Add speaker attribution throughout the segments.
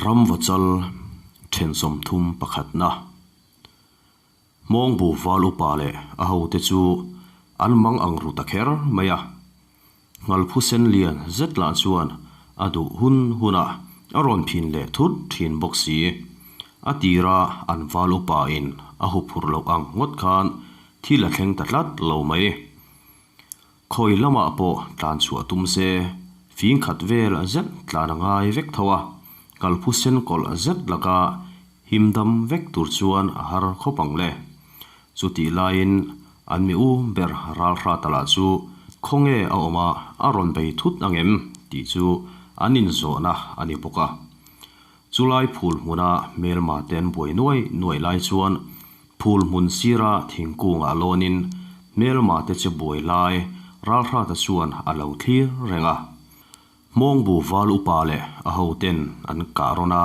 Speaker 1: Ramvachal then 31 na. Hmawngbu val upa leh a hote chu an mang ang ru ta kher mai a. Nghalphu sen lian zet lah chuan a duh hun hunah a rawn phin leh thut thin bawk si. A tira an val upa in a huphurh loh ang ngawt khan thil a thleng ta tlat lo mai. Khawi lamah pawh tlan chhuah tum se, fing khat vel zet tlan a ngai vek tho a, kalphu sen kawlh zet laka him dam vek tur chuan a har khawp ang le. Chutih laiin an mi u ber Ralhrata lah chu khawnge a awm a, a rawn bei thut ang em tih chu an inzawhna a ni bawk a. Chulai phul hmuna hmelma te an buai nuai nuai lai chuan phul hmun sira thingkungah lawnin hmelma te che buai lai Ralhrata chuan a lo thlir reng a. Hmawngbu val upa leh a hoten an kah rawn a,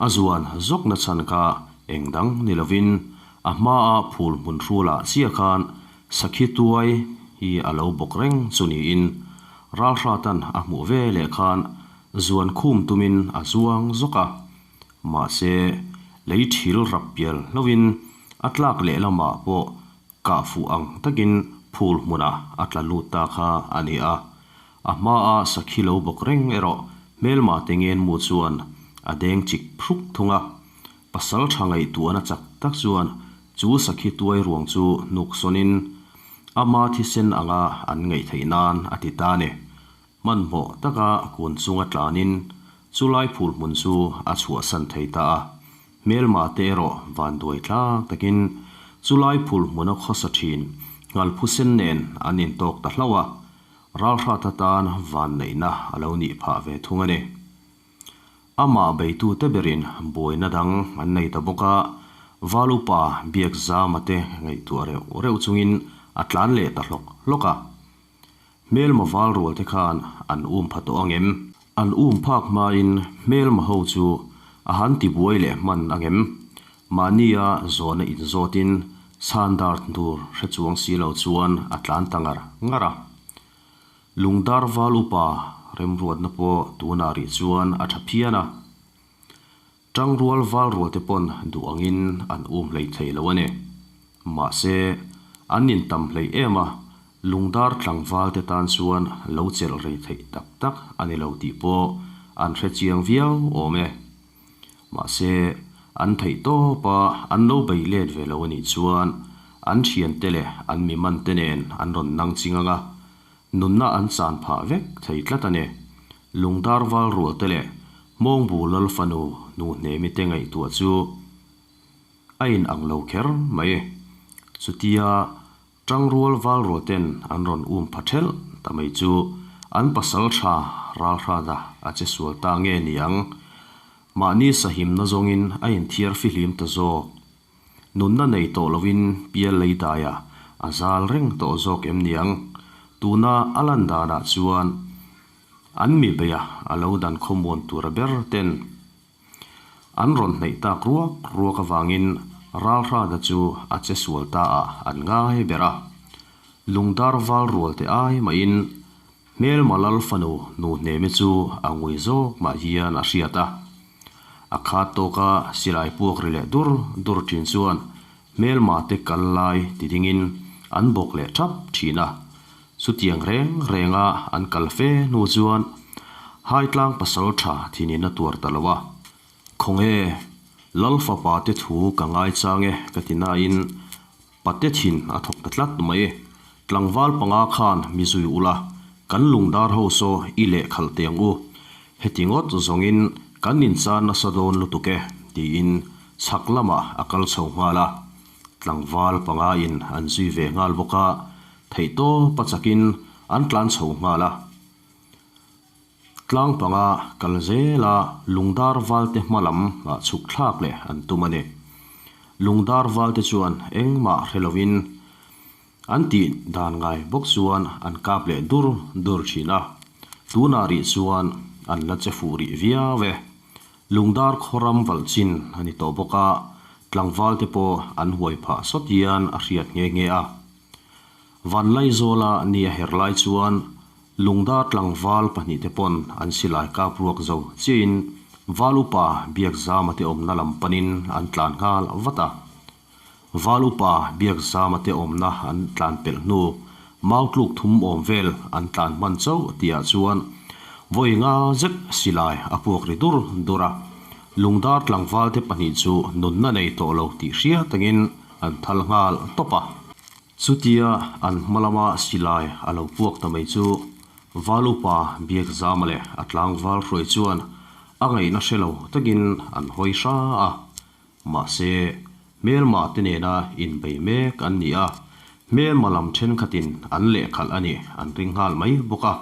Speaker 1: a zuan zawk na chhan kha eng dang ni lovin a hmaa phul hmun hrulah chiah khan sakhi tuai hi a lo bawk reng chu niin Ralhratan a hmuh ve leh khan Zuan khum tumin a zuang zawk a, mahse lei thil rap pial hlohin a tlak lehlamah pawh kah fuh ang takin phul hmunah a tla lut ta kha a ni a. A hmaa sakhi lo bawk reng erawh hmelma te ngen mu chuan a deng chik phruk thung a. Pasal tha ngaihtuahna chak tak chuan chu sakhi tuai ruang chu hnuk sawnin ama thisen anga an ngaih theih nan a ti ta a ni. Hmanhmawh taka kun chunga tlanin chulai phul hmun chu a chhuahsan thei ta a. Hmelma te erawh vanduai tlak takin chulai phul hmuna khawsa thin Nghalphu sen nen an intawk ta hlauh a, ralhrat atan vanneihna a lo nih phah ve thung a ni. Amah beitute berin buaina dang an nei ta bawk a, Val upa Biakzama te ngaihtuah reuh reuh chungin a tlan leh ta hlawk hlawk a. Hmelma val rual te khan an um pha tawh ang em? An um phak hmain hmelma ho chu a han ti buai leh hman ang em? Mahnia zawhna inzawtin chhan dar tur hre chuang si lo chuan a tlan ta ngar ngar a. Lungdar val upa remruatna pawh tunah rih chuan a tha phian a. Tangrual val rual te pawn duh angin an um hlei thei lo a ni. Mahse, an intam hlei em a, lungdar tlangval te tan chuan lo chelh rei theih tak tak a ni lo tih pawh an hre chiang viau awm e. Mahse, an theih tawp a, an lo bei let ve lo a nih chuan an thiante leh an mi man te nen an rawn nang ching ang a, Nunna an chan phah vek thei tlat a ni. Lungdar val rual te leh Hmawngbu lal fanu nu hnemi te ngaihtuah chu a in ang lo kher mai. Chutia Tangrual val rual ten an rawn um pha thelh ta mai chu an pasal tha ralhrana a che sual ta nge ni ang. Mahni sahimna zawngin a inthiar fihlim ta zawk. Nunna nei tawh lovin pial lei daia a zal reng tawh zawk em niang? Tuna a lan danah chuan an mi beia a lo dan khawmuan tura ber ten an rawn hnaih tak ruak ruak avangin Ralhrada chu a che sual ta ah an ngai ber a. Lungdar val rual te ai mahin Hmelma lal fanu nu hnemi chu a ngui zawk mah hian a hriat a. A khat tawka silai puak ri leh dur dur thin chuan hmelma te kal lai ti dingin an bawk leh thap thin a. Chutiang reng renga an kal fe hnu chuan Haitlang pasal tha thinin a tuar ta lo a. Khawnge, lal fapa te thu ka ngaichang e ka ti nain Pate thin a thawk ta tlat mai. Tlangval panga khan mi zui ula, kan lungdar ho saw i leh khalh teh ang u. Heti ngawt zawngin kan inchan nasa dawn lutuk e, tiin chhak lamah a kal chho nghal a. Tlangval panga in an zui ve nghal bawk a, theihtawp a chakin an tlan chho nghal a. Tlang panga kal zela lungdar valte hma lam ah chhuk thlak leh an tum a ni. Lungdar valte chuan engmah hre lovin an tih dan ngai bawk chuan an kap leh dur dur thin a. Tunah rih chuan an la che fuh rih viau e. Lungdar khawram valh chin a ni tawh bawk a, tlangvalte pawh an huai phah sawt hian a hriat nghe nghe a. Vanlaizawla ni a her lai chuan Lungdar tlangval pahnihte pawn an silai kap ruak zo chiahin Val upa Biakzama te awmna lam panin an tlan nghal vat a. Val upa Biakzama te awmna an tlan pelh hnu mau tluk thum awm vel an tlan hman chauh tihah chuan vawi nga zet silai a puak ri dur dur a. Lungdar tlangval te pahnih chu nunna nei tawh lo tih hriat angin an thal nghal tawp a. Chutia an hma lama silai a lo puak ta mai chu Val upa Biakzama leh a tlangval hruai chuan a ngaihna hre lo takin an hawi hra a. Mahse, hmelma te nena inbei mek an ni a, hmelma lam thenkhatin an lehkhalh a nih an ring nghal mai bawk a.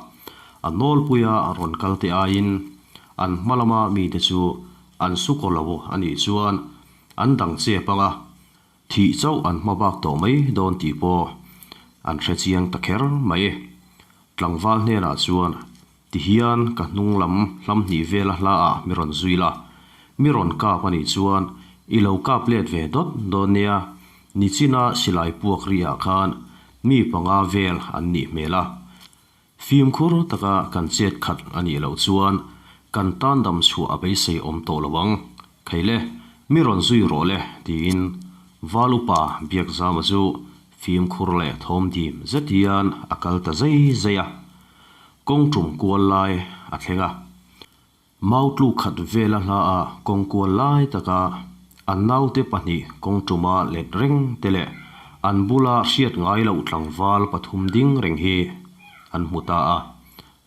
Speaker 1: A nawlpuia rawn kal te aiin an hma lama mite chu an su kaw lo a nih chuan an dang chep ang a, thih chauh an hma bak tawh mai dawn tih pawh an hre chiang ta kher mai. Tlangval hnenah chuan Tihian ka hnung lam hlam hnih vela hla ah mi rawn zui la, mi rawn kap a nih chuan i lo kap let ve dawt dawn nia, nichina silai puak ri ah khan mi panga vel an nih hmel a. Fimkhur taka kan chet khat a nih loh chuan kan tan dam chhuah a beisei awm tawh lo ang. Kheile, mi rawn zui rawh le tiin Val upa Biakzama chu fimkhur leh thawm dim zet hian a kal ta zai zai a. Kawng tum kual lai a thleng a. Mau tluk khat vela hla a kawng kual lai taka an naute pahnih kawng tuma let reng te leh an bula hriat ngai loh tlangval pathum ding reng hi an hmu ta a.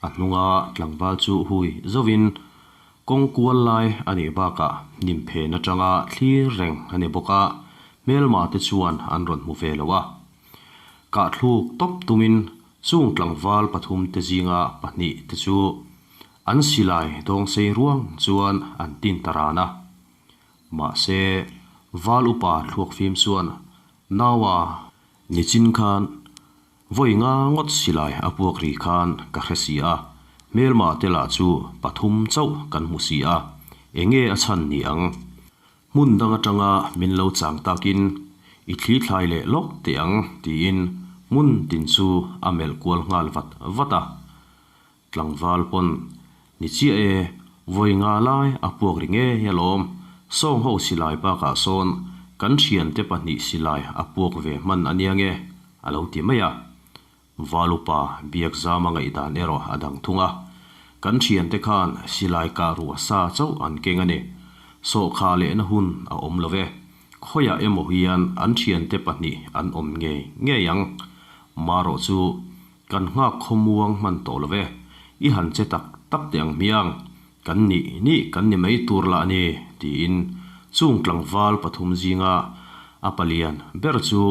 Speaker 1: A hnunga tlangval chu hui zauhin kawng kual lai a nih bakah hnim phen atanga thlir reng a ni bawk a, hmelma te chuan an rawn hmu ve lo a. Kahthluk tawp tumin Chung tlangval pathum te zinga pahnih te chu an silai dawngsei ruang chuan an tin ta ran a. Mahse, Val upa thluak fim chuan Naua nichin khan vawi nga ngawt silai a puak ri khan ka hre si a, hmelma te lah chu pathum chauh kan hmu si a, enge a chhan ni ang? Hmun dang atanga min lo chang takin i thli thlai leh lawk teh ang tiin hmun tin chu a melh kual nghal vat vat a. Tlangval pawn ni chiah e, vawi nga lai a puak ri ngei alawm, sawng ho silai bakah sawn kan thiante pahnih silai a puak ve hman a nia nge a lo ti mai a. Valupa Biakzama ngaihdan erawh a dang thung a, kan thiante khan silai kah ruah sa chauh an keng a ni. Sawhkha lehna hun a awm lo ve. Khawiah emaw hian an thiante pahnih an awm ngei ngei ang. Marawh chu kan nghak khawmuang hman tawh lo ve. I han che tak tak teh ang hmiang. Kan nih nih kan ni mai tur lah a ni, tiin chung tlangval pathum zinga a palian ber chu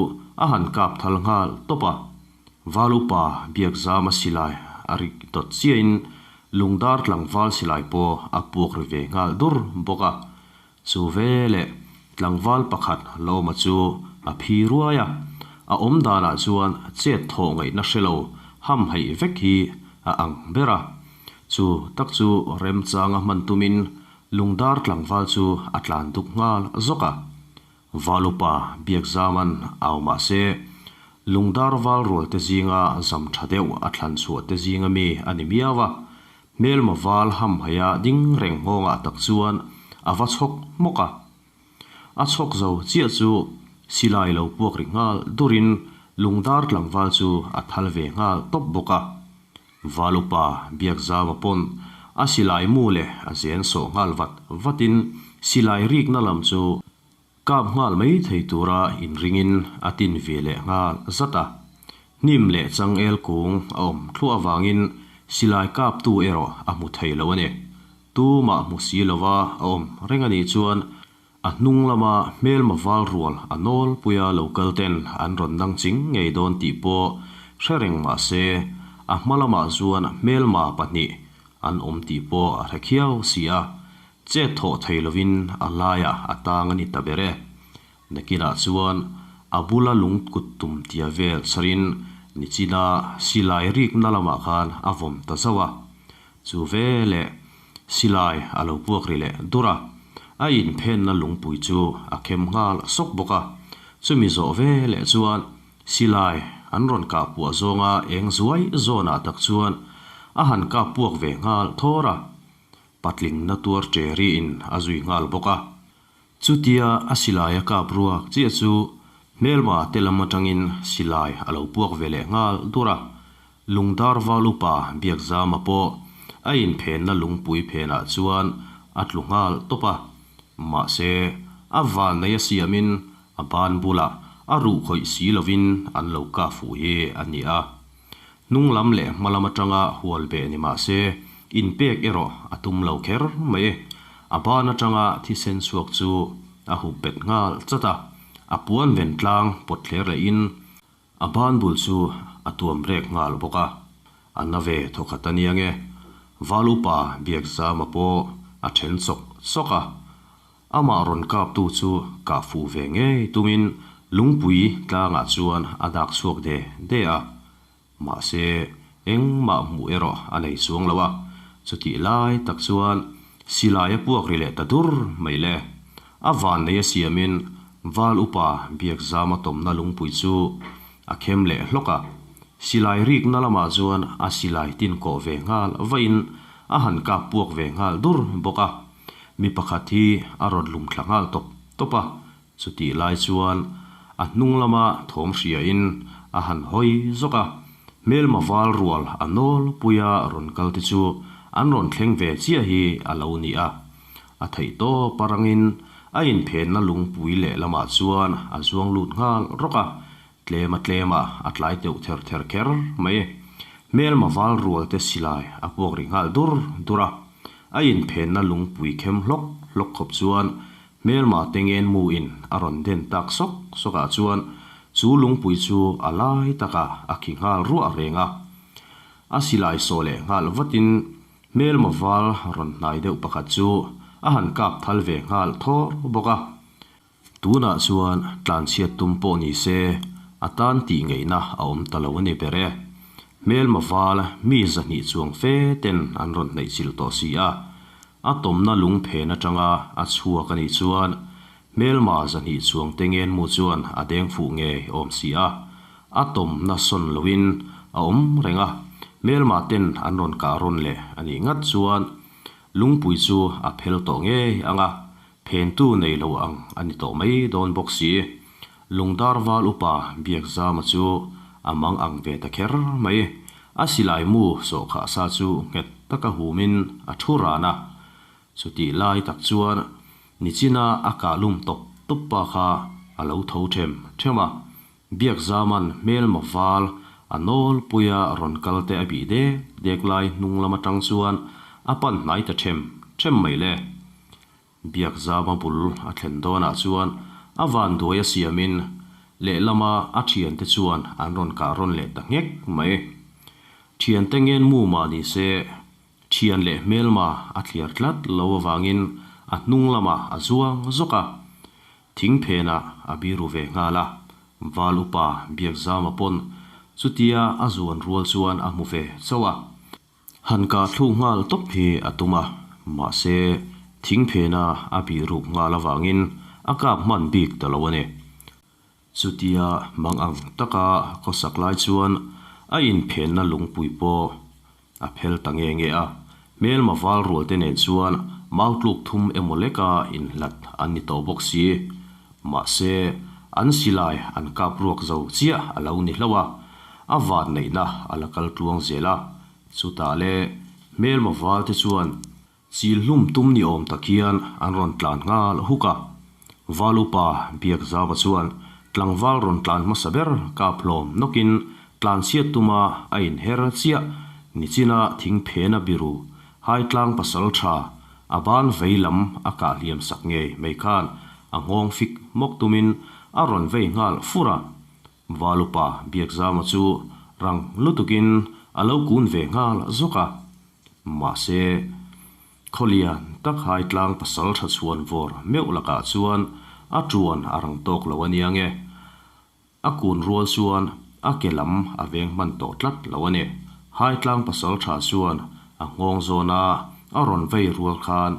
Speaker 1: a han kap thal nghal tawp a. Val upa Biakzama silai a rik dawt chiahin lungdar tlangval silai pawh a puak ri ve nghal dur bawk a. Chu veleh tlangval pakhat Lawma chu a phi ruai a, a awm danah chuan chet thawh ngaihna hre lo hamhaih vek hi a ang ber a. Chu tak chu remchanga hman tumin lungdar tlangval chu a tlan duk nghal zawk a. Valupa Biakzaman au mah se, lungdar val rual te zinga zam tha deuh a thlan chhuah te zinga mi a ni miau a. Hmelma val hamhaia ding reng nghawngah tak chuan a va chhawk hmawk a. A chhawk zo chiah chu silai lo puak ri nghal durin lungdar tlangval chu a thal ve nghal tawp bawk a. Valupa Biakzama pawn a silai mu leh a zen sawh nghal vat vatin silai rikna lam chu kap nghal mai thei tura inringin a tin ve leh nghal zat a. Hnim leh changel kung a awm thluah avangin silai kaptu erawh a hmu thei lo a ni. Tumah hmu si lova a awm reng a nih chuan a hnung lama hmelma val rual a nawlpuia lo kal ten an rawn dang ching ngei dawn tih pawh hre reng mah se a hma lamah chuan hmelma pahnih an awm tih pawh a hre khiau si a, chet thawh thei lovin a laiah a tang a ni ta ber e. Nakinah chuan a bula lung kut tum tia vel chharin nichina silai rikna lamah khan a vawm ta zauh a. Chu veleh silai a lo puak ri leh dur a, a inphenna lungpui chu a khem nghal sawk bawk a. Chumi zawh veleh chuan silai an rawn kah puah zawnga eng zuai zawnah tak chuan a han kap puak ve nghal thawr a. Patling na tuar ṭe riin a zui nghal bawk a. Chutia a silai a kap ruak chiah chu hmelma te lam atangin silai a lo puak ve leh nghal dur a. Lungdar val upa Biakzama pawh a inphenna lungpui phenah chuan a tlu nghal tawp a. Mahse, a vannei a siamin a ban bulah a ruh khawih si lovin an lo kah fuh hi a ni a. Hnung lam leh hma lam atanga hual beh ni mah se, inpek erawh a tum lo kher mai. A ban atanga thisen chhuak chu a hup bet nghal chat a, a puan ven tlang pawt thler lehin a ban bul chu a tuam rek nghal bawk a. A na ve thawkhat a nia nge, Val upa Biakzama pawh a then chawk chawk a. Amah rawn kaptu chu kah fuh ve ngei tumin lungpui tlangah chuan a dak chhuak de de a. Mahse, engmah hmuh erawh a nei chuang lo a. Chutih lai tak chuan silai a puak ri leh ta dur mai le. A vannei a siamin Val upa Biakzama tawmna lungpui chu a khem leh hlawk a. Silai rikna lamah chuan a silai tin kawh ve nghal vahin a han kap puak ve nghal dur bawk a. Mi pakhat hi a rawn lum thla nghal tawp tawp a, chutih lai chuan a hnung lama thawm hriain a han hawi zawk a, hmelma val rual a nawl puia rawn kal te chu an rawn thleng ve chiah hi a lo ni a. A theih tawp a rangin a inphenna lungpui leh lamah chuan a zuang lut nghal rawk a, Tlema tlema a tlai teuh ther ther kher mai. Hmelma val rual te silai a puak ri nghal dur dur a. A inphenna lungpui khem hlawk hlawk khawp chuan hmelma te ngen mu in a rawn den tak sawk sawk ah chuan chu lungpui chu a lai takah a khi nghal ruah reng a. A silai sawh leh nghal vatin hmelma val rawn hnai deuh pakhat chu a han kap thal ve nghal thawr bawk a. Tunah chuan tlanchhiat tum pawh ni se, a tan tih ngeihna a awm ta lo a ni ber e. Hmelma val mi 200 chuang fe ten an rawn hnaihchilh tawh si a. A tawmna lung phen atanga a chhuak a nih chuan hmelma 200 chuang te ngenmu chuan a deng fuh ngei awm si a. A tawmna sawn loin a awm reng a, hmelma ten an rawn kah rawn leh a nih ngat chuan lungpui chu a phel tawh ngei ang a, Phentu nei lo ang a ni tawh mai dawn bawk si. Lungdar val upa Biakzama chu a mang ang ve ta kher mai. A silai mu sawhkhah sa chu nghet taka humin a thu ran a. Chutih lai tak chuan nichina a kah lum tawp tawp pa kha a lo tho them them a. Biakzaman hmelma val a nawlpuia rawn kal te a bih dek dek lai hnung lam atang chuan a pan hnai ta them them mai le. Biakzama bul a thlen dawnah chuan a vanduai a siamin lehlama a thiante chuan an rawn kah rawn leh ta nghek mai. Thiante ngen mu mah ni se thian leh hmelma a thliar tlat lo avangin a hnung lamah a zuang zawk a. Thing phenah a biru ve nghal a, Val upa Biakzama pawn chutia a zuan rual chuan a hmu ve chauh a. Han kah thluk nghal tawp hi a tum a, mahse thing phena a bih ruk nghal avangin a kap hman bik ta lo a ni. Chutia mang ang taka khawsak lai chuan a inphenna lungpui pawh a phel ta nge nge a, hmelma val rual te nen chuan mau tluk thum emaw leka inhlat an ni tawh bawk si. Mahse, an silai an kap ruak zo chiah a lo ni hlauh a, a van neihna a la kal tluang zel a. Chutah le hmelma val te chuan chil hlum tum ni awm tak hian an rawn tlan nghal huk a. Val upa Biakzauva chuan tlangval rawn tlan hmasa ber kap hlawm nawkin tlan chhiat tuma a inher chiah nichina thing phena biru haitlang pasal tha A ban vei lam a kah hliam sak ngei mai khan a nghawng fik hmawk tumin a rawn vei nghal fur a. Valupa Biakzama chu rang lutukin a lo kun ve nghal zawk a. Mahse, Khawlian tak hai tlang pasal tha chhuan vawr meuh lakah chuan a tuan a rang tawk lo a nia nge. A kun rual chuan a ke lam a veng hman tawh tlat lo a ni. Haitlang pasal tha chuan a nghawng zawn a, a rawn vei rual khan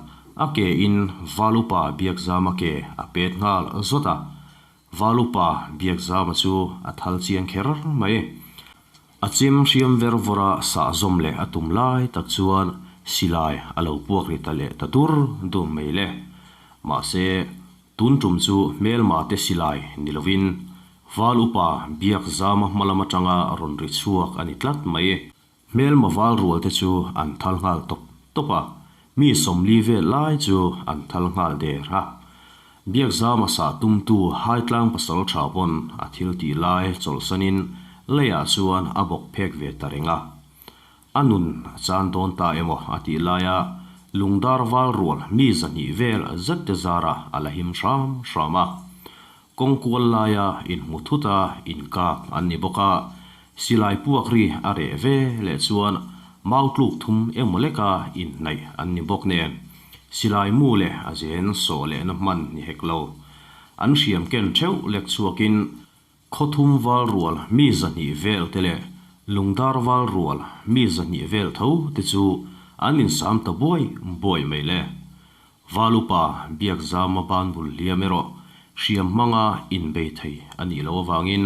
Speaker 1: a ke in Valupa Biakzama ke a pet nghal zawt a. Valupa Biakzama chu a thal chiang kher mai. A chem hriam ver vawra sah zawm leh a tum lai tak chuan silai a lo puak ri ta leh ta dur dur mai le. Mahse, tun tum chu hmelma te silai ni lovin Val upa biak zama hma lam atanga rawn ri chhuak a ni tlat mai. Hmelma val rual te chu an thal nghal tawp tawp a, mi 40 vel lai chu an thal nghal der a. Biakzama sah tumtu Haitlang pasal tha pawn a thil tih lai chawlhsanin leiah chuan a bawk phek ve ta reng a. A nun a chan dawn ta emaw a tih laia lungdar val rual mi 200 vel zet te zarah a la him hram hram a. Kawng kual laia inhmu thut a inkap an ni bawk a, silai puak ri a reh ve leh chuan mau tluk thum emaw leka inhnaih an ni bawk nen, silai mu leh a zen sawh lehna hman ni hek lo. An hriam ken theuh lek chhuakin Khawthum val rual mi 200 vel te leh Lungdar val rual mi 200 vel tho te chu an insam ta buai buai mai le. Val upa Biakzama banbul hliam erawh hriam hmanga inbei thei a nih loh avangin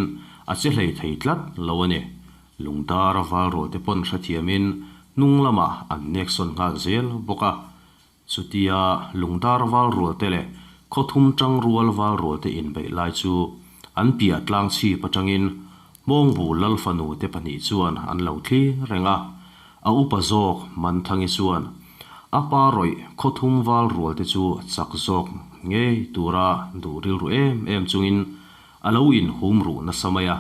Speaker 1: a che hlei thei tlat lo a ni. Lungdar val rual te pawn hrethiamin hnung lamah an nek sawn nghal zel bawk a. Chutia Lungdar val rual te leh Khawthum tang rual val rual te inbeih lai chu an piah tlang chhip atangin Hmawngbu lal fanu te pahnih chuan an lo thlir reng a. A upa zawk Manthangi chuan a pa rawih Khawthum val rual te chu chak zawk ngei tura duh rilru em em chungin a lo inhum ruh nasa mai a.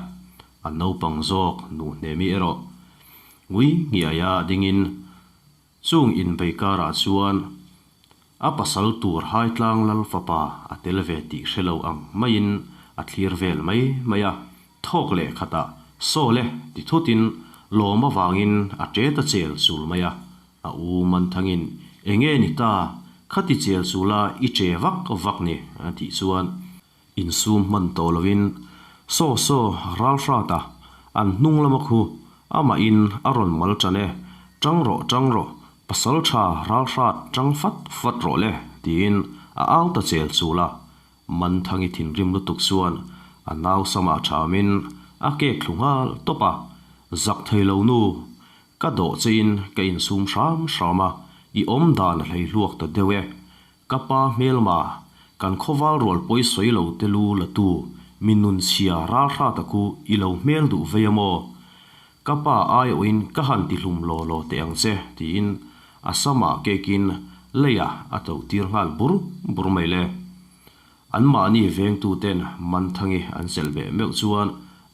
Speaker 1: A naupang zawk Nuhnemi erawh ngui ngiaia dingin Chung inbei karah chuan a pasal tur Haitlang lal fapa a tel ve tih hre lo ang maiin a thlir vel mai mai a, thawk leh khatah Saw le ti thutin lawm avangin a ṭe ta chel chul mai a, a u Manthangin Enge ni ta, khati chel chula i ṭe vak vak ni a tih chuan Insum hman tawh lovin Saw saw ral hrat a, an hnung lama khu amahin a rawn mal tan e, Tang rawh, tang rawh, pasal tha ral hrat tang fat fat rawh le, tiin a au ta chel chul a. Manthangi thinrim lutuk chuan a nau samah thamin a kek thlu nghal tawp a, Zak thei lo nu, ka dawh chein ka insum hram hram a, i awm dan a hlei hluak ta deuh e, Ka pa hmelma, kan khawval rual pawi sawi lo te lu la tu, mi nun chhia ral hrat a khu i lo hmel duh vei a maw? Ka pa aiawhin ka han ti hlum law law teh ang che, tiin a samah kekin leiah a to tir nghal bur bur mai le. Anmahni vengtuten Manthangi an chelh beh meuh chuan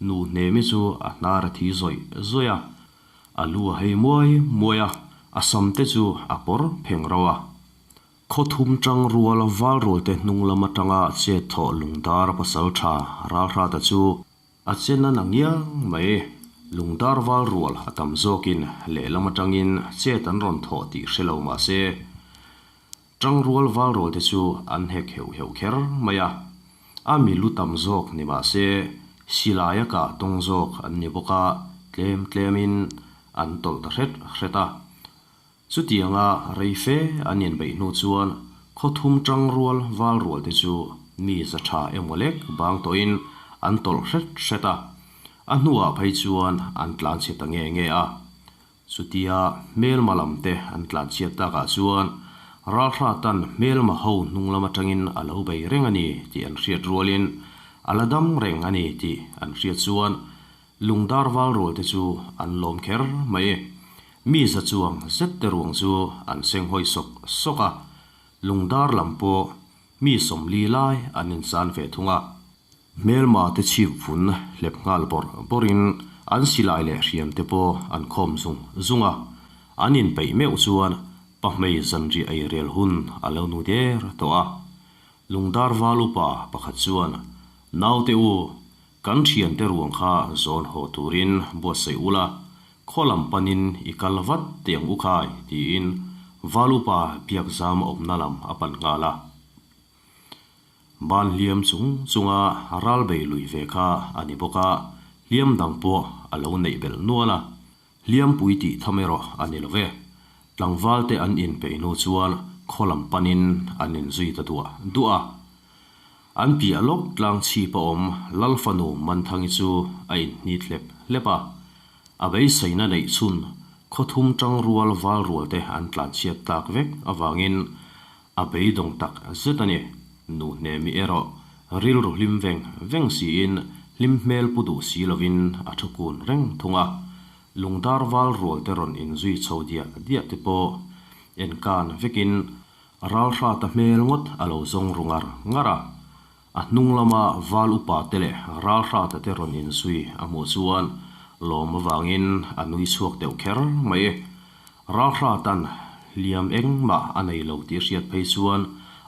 Speaker 1: nu Hnemi chu a hnar a thi zawih zawih a. A lu a hei muai muai a, a sam te chu a pawr pheng rauh a. Khawthum tang rual val rualte hnung lam atanga chet thawh Lungdar pasal tha Ralhrata chu a che na na ngiang mai. Lungdar val rual a tam zawkin lehlam atangin chet an rawn thawh tih hre lo mah se, tang rual val rualte chu an hek heuh heuh kher mai a. A mi lu tam zawk ni mah se, silai a kah tawng zawk an ni bawk a, tlem tlemin an tawlh ta hret hret a. Chutianga rei fe an inbeih hnu chuan khawthum tang rual val rual te chu mi za tha emaw lek bang tawhin an tawlh hret hret a, a hnuah phei chuan an tlanchhe ta nge nge a. Chutia hmelma lam te an tlanchhiat takah chuan Ralhratan hmelma ho hnung lam atangin a lo bei reng a ni tih an hriat rualin a la dam reng a ni tih an hriat chuan Lungdar val rual te chu an lawm kher mai. Mi za chuang zet te ruang chu an seng hawi sawk sawk a, lungdar lam pawh mi 40 lai an insan ve thung a. Hmelma te chhip vun hlep nghal bawrh bawrhin an silai leh hriam te pawh an khawm zung zung a, an inpeih meuh chuan pahmei zanriah ei rel hun a lo nu der tawh a. Lungdar val upa pakhat chuan, Naute u, Kan thiante ruang kha zawn haw turin buatsaih ula, khaw lam panin i kal vat teh ang u khai, tiin Valupa Biakzama awmna lam a pan nghal a. Ban hliam chung chunga ral bei lui ve kha a ni bawk a, hliam dang pawh a lo neih belh nual a. Hliampui tih tham erawh a ni lo ve. Tlangvalte an inpeih hnu chuan khaw lam panin an inzui ta duah duah a. An piah lawk tlang chhip a awm Lalfanu Manthangi chu a inhnit hlep hlep a. A beiseina neih chhun Khawthum tangrual val rual te an tlanchhiat tak vek avangin a beidawng tak zet a ni. Nu Hnemi erawh rilru hlim veng veng siin hlim hmel pu duh si lovin a thu kun reng thung a. Lungdar val rual te rawn inzui chho diah diah te pawh enkan vekin Ralhrata hmel ngawt a lo zawng ru ngar ngar a. A hnung lama val upa te leh Ralhrata te rawn inzui a hmuh chuan lawm avangin a nui chhuak deuh kher mai. Ralhratan hliam engmah a nei lo tih hriat phei chuan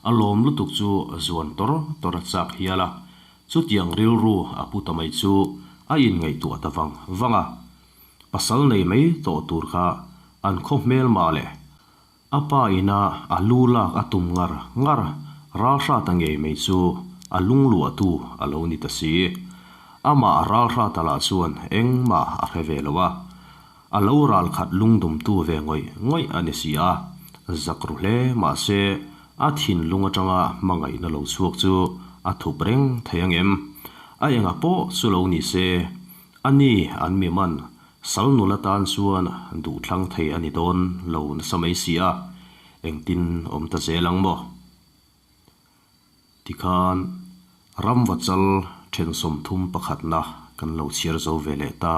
Speaker 1: a lawm lutuk chu zuan tawr tawr a chak hial a. Chutiang rilru a pu ta mai chu a inngaihtuah ta vang vang a. Pasal nei mai tawh tur kha an khaw hmelma leh A pa ina a lu lak a tum ngar ngar Ralhrata ngei mai chu a lungluahtu a lo ni ta si. Amah Ralhrata lah chuan engmah a hre ve lo a, a lo ralkhat lungdumtu ve ngawih ngawih a ni si a, zak ru hle mah se a thinlung atanga hmangaihna lo chhuak chu a thup reng thei angem? A enga pawh chu lo ni se, a ni an mi man Sal nula tan chuan duhthlang thei a ni dawn lo nasa mai si a, engtin awm ta zel ang maw? Tikhan Ramvachal thensawmthum pakhatna kan lo chhiar zo ve leh ta